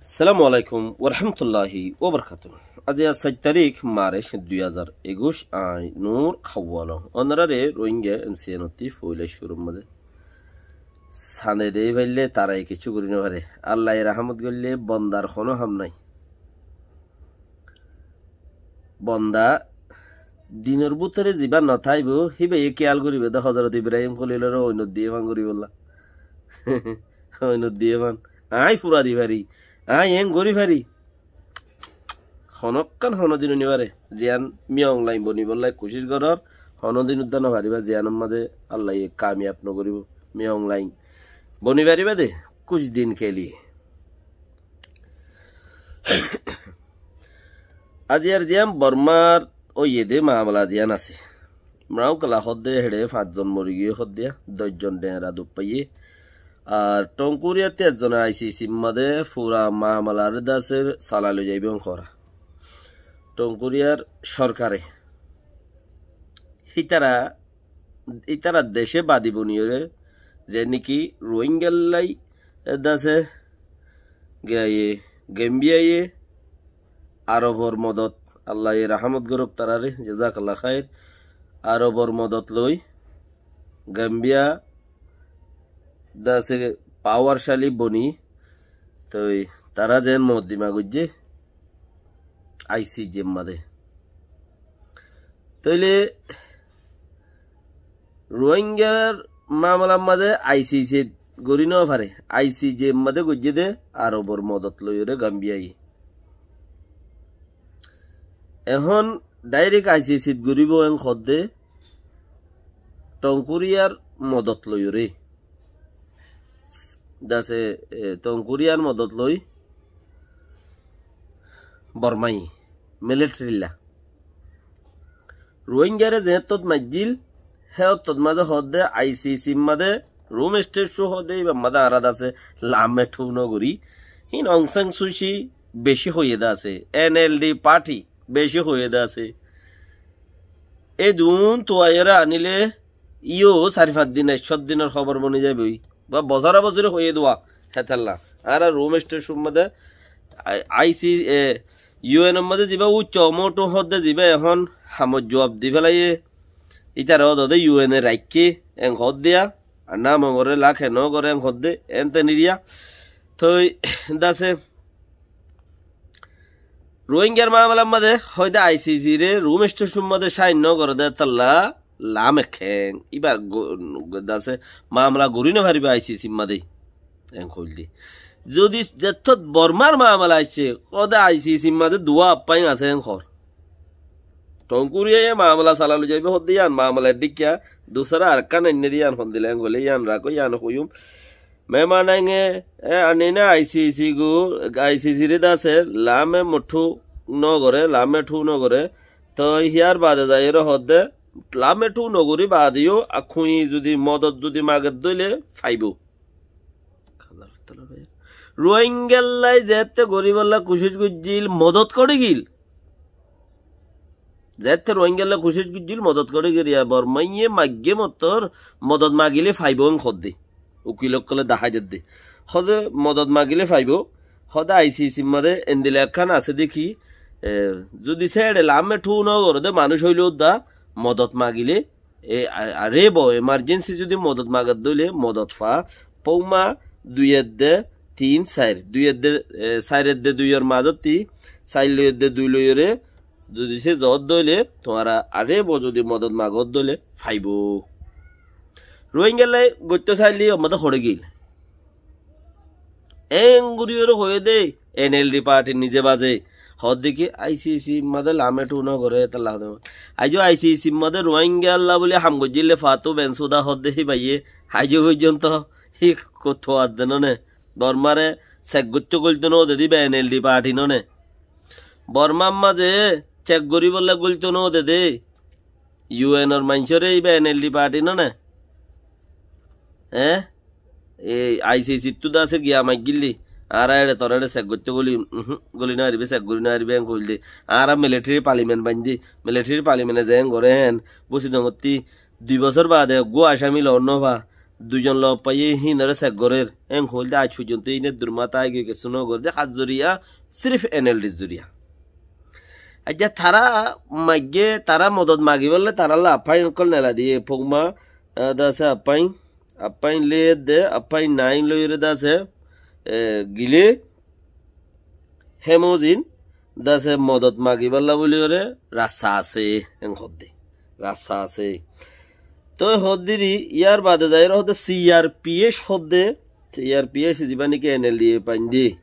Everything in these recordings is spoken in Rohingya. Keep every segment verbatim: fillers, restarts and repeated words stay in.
Assalamu alaikum warahmatulláhi wabarakátuhu. Aijja sair tarík March dui házar ekuic, añí Nur Hawwal. Ónorare Rohingya M C N ottú foila cúrur mazé sanede faille tará kessú gorí no fare. Allaye rahámot goille bondar honó ham nái. Bonda dinor bútore zibá no táibo, híbaye kéyal goríbo de Hozorot Ibrahim Kholilore oinot diye fán goríbolla. Oinot diye fán. Añí fura di fari, añí eén gorí fari. Honókkan honódin no fare. Ziyán Min Aung Hlaing bonibolla kucíc gorór, honódin uddá no faribá, ziyánor mazé Allaye kamiyab no goríbo. Min Aung Hlaing boni faribá de, kuc din ke liye. Aijjar ziyán Bormar óiye de mamela ziyán asé. Mraukela hoódde héçe fañs zon mori giyé hoódde, doc zon dheñra duk faiyé. Ar Thongkuriyattú ek zone I C C mazé fura mamelaré de asé salai loi zaibó hoór. Thongkuriyar sorkare. Hítara, hítara decé badi boniyóre, ze niki Rohingyallai de asé, ge-, Gambiyaye Arobor modot, Allaye rahámot gorók tarare, jazakallah khair. Arobor modot loi Gambiya de asé pawarcali boni, toi tará zeén moddima goijjé I C J mazé. Tóile Rohingyar mamelar mazé I C C gorí no fare, I C J mazé goijjé de Arobor modot loiyóre Gambiyaye. Ehón dairek I C C goríbo en hoódde Thongkuriyar modot loiyóre. De asé, e, Thongkuriyar modot loi Bormaye, militarilla. Rohingyare zeéñttot maijjíl, hé ottot mazé hoódde I C C mazé, Rum State cú hoódde, íbar mazé añára de asé lame thú no gorí. Hín Aung San Suu Kyi bicí hoiyé de asé, N L D party bicí hoiyé de asé. Édun tuaiyóre aníle yó sair fañs din, ek cót dinor hóbor boni zaibói. Ba bosóre bosóre hoiyé dua, hétolla. Añára Rum State cú mazé, I-, I C, e, U N or mazé zibá ucco mothú hoódde zibá ehón hamor juab di félaiye. Ítara hoódde U N e raikké, en hoódde ya. Ar nam goré, lake no goré, en hoódde, en teniriya. Toi, de asé, Rohingyar mamelar mazé hoódde I C C re Rum State cú mazé sain no goré de hétolla, lam ekkén. Íba go-, go-, de asé, mamela gorí no faribá I C C mazé. En hoilde. Zodi zettót Bormar mamela aiccé, hoódde I C C mazé duwa affáin asé en hoór. Thongkuriyaye mamela salai loi zaibó hoódde yían, mamela dhíkka, dusára arekkán ainné de yían, hondilla en hoilé yían rakó, yían hoiyum. Meman Aung e, e, aníne I C C gu, I C C re de asé, lame mothú no goré, lame thú no goré. Toi híyar bade zaiyóre hoódde, lame thú no gorí bade yó, a kuñi zodi modot zodi mager dóile, faibó. Rohingyallai zeéñtte goríbolla kucíc goijjíl, modot kore gil. Zeéñtte Rohingyalla kucíc goijjíl modot gorí giriya Bormaye maigge mottor modot magile faibó en hoódde. Ukil ókkole dahái dedde. Hoódde modot magile faibó. Hoódde I C C mazé endilla ekkán asé de ki, e, zodi séçe lame thú no goré de manúic óile uddá modot magile, e, a-, a-, rebo, emergency zodi modot mager dóile modot fa, fouma dui edde tin sair, dui edde, e, sair edde duiyor mazottí, sair loi edde dui loiyóre, zodi sé zoódde óile, tuáñra arebo zodi modot magódde óile, faibó. Rohingyallai goittó sailé, ommáde hoçé gil. Eén gorí ore hoiyé dé, N L D party nize baze. Hoódde ki I C C mazé lame thú no goré, hétolla hoódde. Aijjó I C C mazé Rohingyalla buli ham goijjíl dé Fatou Bensouda hoódde híbaye. Aijjó foijjonto hí kottu adde none. Bormare sek goittó goilto no de dé íba N L D party none. Bormar mazé cek goríbolla goilto no de dé. U N or maincóre íba N L D party none. Eé? Ei I C C ttú de asé giya maiggíl dé. Añára éçe toré éçe sek goittó goli, uhum, goli no faribá, sek gori no faribá, en hoil de. Añára militeri palimen baindí, militeri palimene ze en goré en, busi dongottí dui bosór baade eggúa asami loon no fa, duizon loot faiyé híinoré sek gorér, en hoil de. Aij foijjonto híin eddur mata aigiyói kessú no goré de, hár zoriya, sirif en el dir zoriya. Aijja tará maigge, tará modot magibálla tarálla affáin ókkol nela diyé, Fogma, ah, de asé affáin, affáin loi edde, affáin nain loiyóre de asé, e, gilé, hémozin, de asé modot magibálla buliyóre rasta asé, en hoódde, rasta asé. Toi hoódde ri, yar baade zaiyóre hoódde C R P F hoódde, C R P F zibá niki N L D A baindé.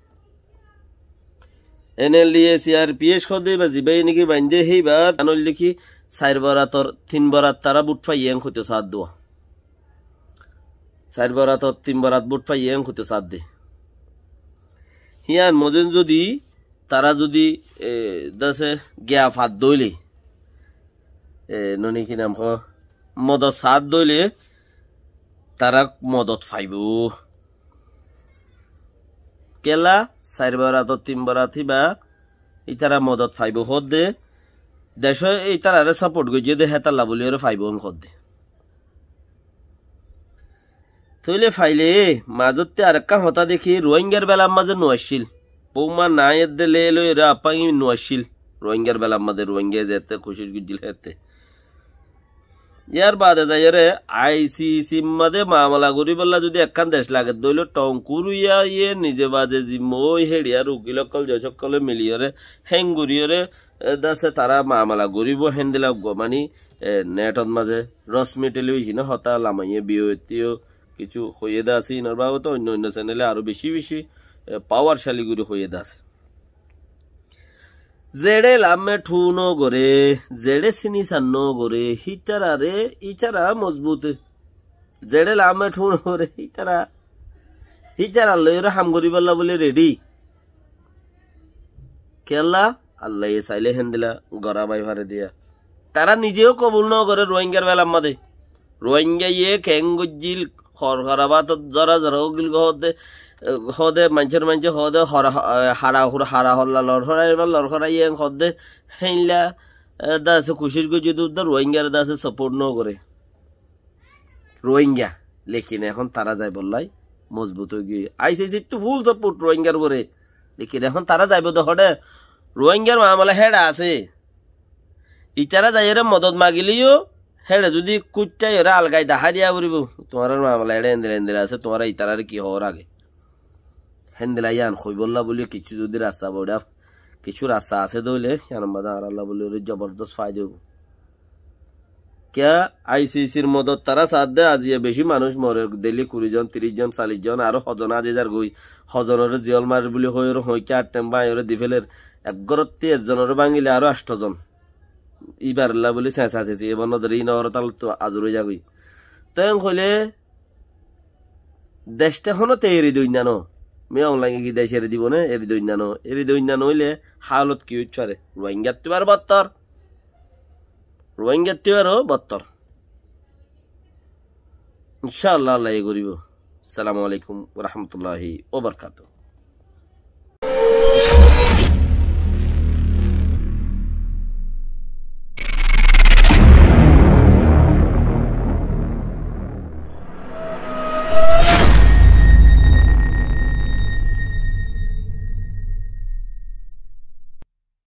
N L D A, C R P F hoódde íba zibá niki baindé, híba, an óilde ki, sair borator tin borat tará bút faiyé en hoitó saádde. Sair borator tin borat bút faiyé en hoitó saádde. Híyan mozin zodi, tará zodi, e, de asé giya faddé óile, e, noni ki nam hoó, modot saádde óile, tará modot faibó. Kiyólla, sair borator tin borat híba, ítara modot faibó hoódde, decói ítararé saport goijjé de hétalla buliyóre faibó en hoódde. Tóile faile, mazottí arekkán hotá dekí, Ruáingar belar mazé no accíl. Fogma nain edde loi loiyóre affáin no accíl. Ruáingar belar mazé Ruáingaye zeétte kucíc goijjíl hétte. Yar baade zaiyóre I C C r mazé mamala goríbolla zodi ekkán dec lage de óile, Thongkur Wiyaiye nize baze zimma ói héçiyar ukil ókkol, joc ókkole miliyóre, héng goríyore, e, de asé tará mamala goríbo, héndilla uggúa mani, e, netor mazé, Rosmi telibicone hotá lamaiyé, B O A ttíyo kessú hoiyé de asé, inor babote oinno oinno senele aró beci beci, e, pawar cali gorí hoiyé de asé. Zeçé lamme thú no goré, zeçé sinisar no goré, hítararé, ítara mozbut. Zeçé lamme thú no goré, hítara, hítarar loiyóre ham goríbolla buli redi. Kiyólla? Allaye sailé héndilla gorá bái fare diya. Tará nize yó kobul no goré Ruáingar belar mazé. Ruáingaye keén goijjíl, hor hora bátot zora zora ógil gó hoóde, hoóde maincór maincé hoóde hora, hara hura, hara holla lor horai, lor horai en hoóde héinla, e, de asé kucíc goijjé de údda Ruáingaré de asé saport no goré. Ruáinga, lekin ehón tará zaibolla mozbut ói giyé. I C C ttú ful saport Ruáingar uore. Lekin ehón tará zaibo de hoçé, Ruáingar mamala héçe asé. Itará zaiyóre modot magilé yó, héçe zodi kuittá ore algai dahái diya foribó, tuáñrar mamala eçé endilla endilla asé, tuáñra itarare ki hoór age. Héndilla yián hoibólla buli kessú zodi rasta boçá, kessú rasta asé de óile, yiánor mazé añárálla buli óre zobordos faida óibo. Kiyá I C C r modot tará saádde, aziya beci manúic morer, deli kuri zon, tiríc zon, callic zon, aró hozon azi zargói, hozonoré ziyól marir buli hoiyóre hoiká atten báñgiyóre di féler, ek górottí ekzonoré báñgile aró ancto zon. Íbarlla buli señsa sesi, íbar nodore ín ór talottú azur ói zagói. Te en hoilé, dectá honóte eri doinna no. Mi online ki dec eri dibo né, eri doinna no. Eri doinna no óile hálot ki óit fare? Ruáingattú aró bottor. Ruáingattú aró bottor. Incálla Allah ye goríbo. Assalamu alaikum wa rahmatullahi wa barakatuhu.